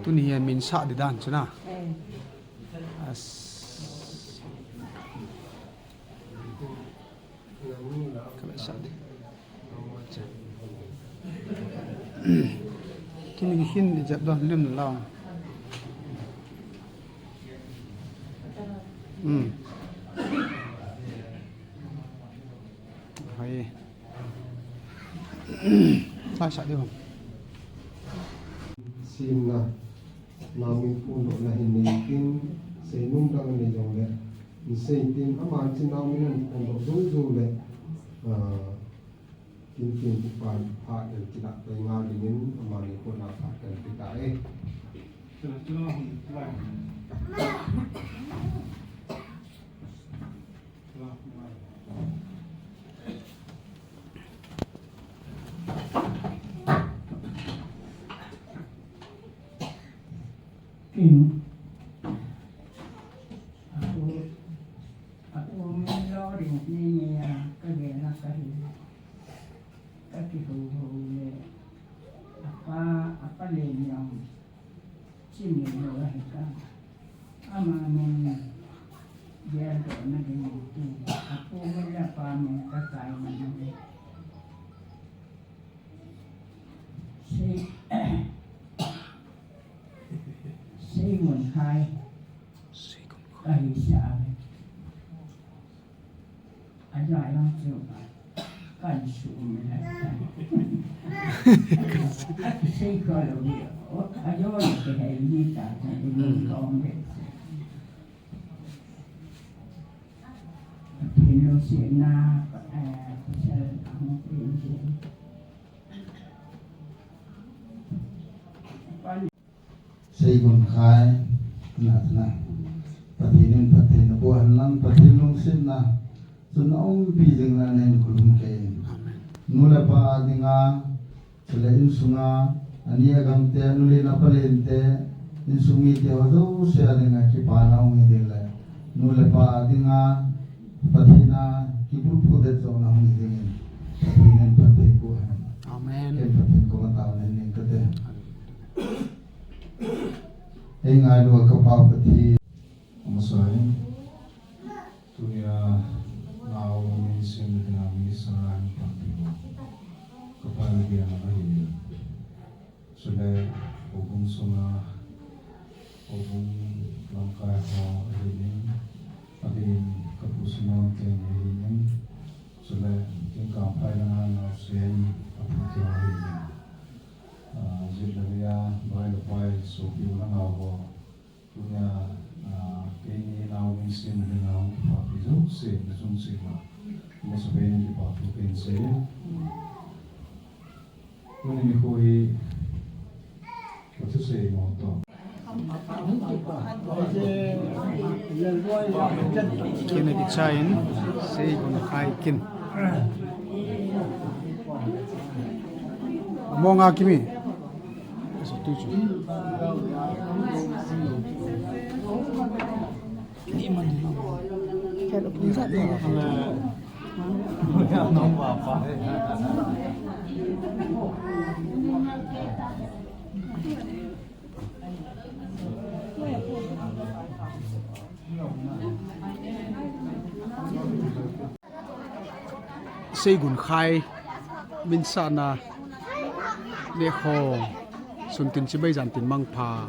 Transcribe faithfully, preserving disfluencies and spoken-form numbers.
Tuni hi min sah di dan chu na. As. Ka min sah di. Tuni hin di jep don lem na lang. Hmm. Hai. Sah sah di ham. Simna, nau min phondohna hin nei tin, seinom dang nei jong le, sei tin, ama chu nau min ahin phondoh jou jou le, ah, tin tin kipan phat el kilah pai nga dingin, ama nei phondohna phat kan kita e. Kin. Apu, apu min lo ring ni ni a, ka ve na ka hi. Ka ki ho ho le. Apa, apa le ni ang. Chini lo la hi ka. Ama min geldohna ding ti. Apu min le apa min ka kai na ni. Sei, Seigonkhai. Seigonkhai. Ka hi sa ve. Aja lang chu. Kan su mi la. Sei ko lo vi. O, ajo lo ke hai ni ta. Ni ko me. Pathen lungsetna, eh, pasal ahung pen jin. Seigonkhai, na, na. Pathen in phatthei naboh hen lang, Pathen lungsetna chun aumpi jing na nei khulum kei. Amen. Nu le pa dinga, chule insunga, ani agam te, anu le apa le te, insung mite ho jouse a dinga kipana um hi ding le, nu le pa a dinga, Pathen a kibulphu det jouna hung hi dingin, Pathen in phatthei boh hen. Amen. Ken Pathen koma taona nei ning kate. Ei ngailu a ka Pa Pathen. Amasai. Tunia nau min sem dinga minister a hin panpi ho. Ka Pa le dia na ahi. Chule, houbung sunga, houbung lamkai ho ahi in, ahin ka Pu Simon te ahi in, chule, Kingkangphai langa naosen, apu te ahi in. Ah, Zitlavia, Bai le Pai, sopi u le nao ho. Tunia, ah, keini nau min sem dinga hung kipapi jouse, na chung sima. Masa pen kipa thu pen se. Tuni nikho hi, ka thusei mo to. Kin akichai in, Seigonkhai kin. Mo nga kimi. Seigonkhai min sahna, nekho, sun tin chibai jan tin mangpha.